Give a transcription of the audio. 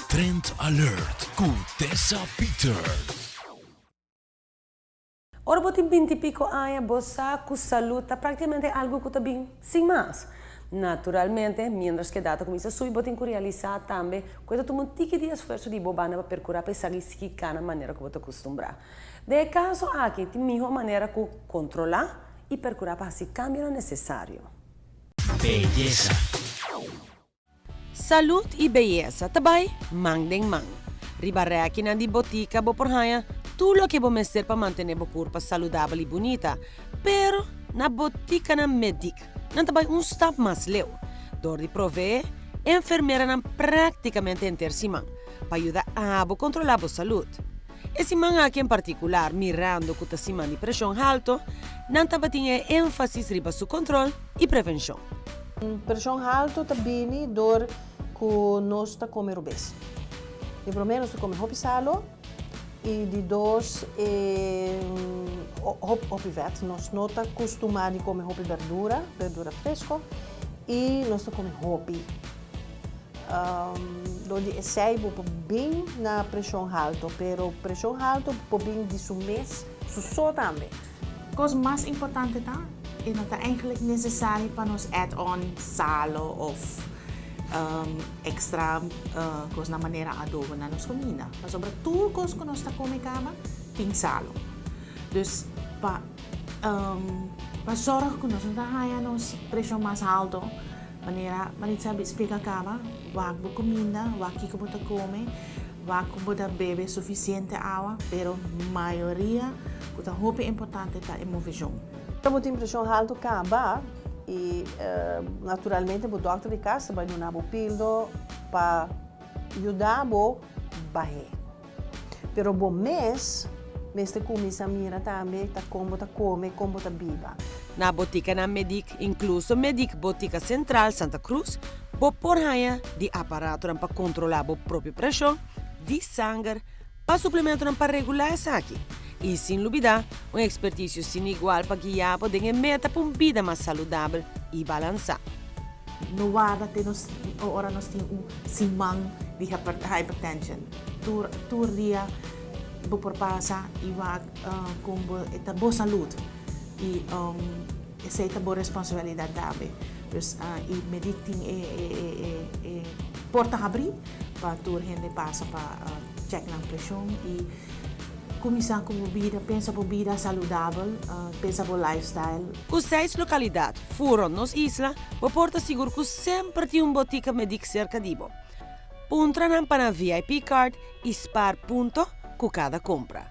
Trend Alert ku Tessa Peters. Ora bo tin binti piko aña, bo sa ku salud ta praktikamente algu ku ta bin sin mas. Naturalmente, miéntras ku edat ta kuminsá subi, bo tin ku realisá tambe ku e ta tuma un tiki di esfuerso di bo banda pa perkurá pa esaki sigui kana manera ku bo ta kustumbrá. Den e kaso aki, tin mihó manera ku kontrolá i perkurá pa hasi kambionan nesesario. Beyesa. Salud i beyesa ta bai man den man. Riba rèkinan di botika bo por haña tur loke bo mester pa mantené bo kurpa saludabel i bunita, pero na botikanan medik nan ta bai un stap mas leu dor di proveé enfermeranan práktikamente henter siman pa yuda abo kontrolá bo salud. E siman aki en partikular, mirando ku ta siman di preshon halto, nan tabatin e énfasis riba su kontrol i prevenshon. Preshon halto ta bini dor ku nos ta kome robes. Di promé nos ta kome hopi salo i di dos e hopi vèt. Nos no ta kustumá di kome hopi bèrdura, bèrdura fresko i nos ta kome hopi. Dor di esei bo por bin na preshon halto, pero preshon halto por bin di su mes, su so tambe. Kos mas importante ta, e no ta eigenlijk nesesario pa nos add on salo of extra kosnan manera adobo na nos kuminda. Pasobra tur kos ku nos ta kome kaba tin salo. Dus pa pa zorg ku nos no ta haña nos preshon mas halto, Manera Maritza a splika kaba, wak bo kuminda, wak kiko bo ta kome, wak ku bo ta bebe sufisiente awa, pero mayoria ku ta hopi importante ta e moveshon. Ora bo tin preshon haltu kaba i naturalmente bo dòkter di kas ta bai duna bo pildo pa yuda bo bah'é. Pero bo mes mester kuminsá mira tambe ta kon bo ta kome, kon bo ta biba. Na botikanan Mediq, inkluso Mediq Botika Sentral Santa Cruz, bo por haña di aparatonan pa kontrolá bo propio preshon di sanger, pa suplementonan pa regulá esaki i sin lubidá un ekspertisio sin igual pa guia bo den e meta pa un bida mas saludabel i balansá. No warda te nos ora nos tin un siman di hypertension. Tur tur dia bo por pasa y wak con bo e ta bo salud y esey ta bo responsabilidad tambe. Dus y Medic tin e e porta habri pa tur hende pasa pa check nan presion y Kuminsá ku bo bida, pensa bo bida saludabel, pensa bo lifestyle. Ku seis lokalidat fu rònt nos isla, bo por ta sigur ku semper tin un botika Mediq serka di bo. Puntra nan pa nan VIP card i spar punto ku kada kompra.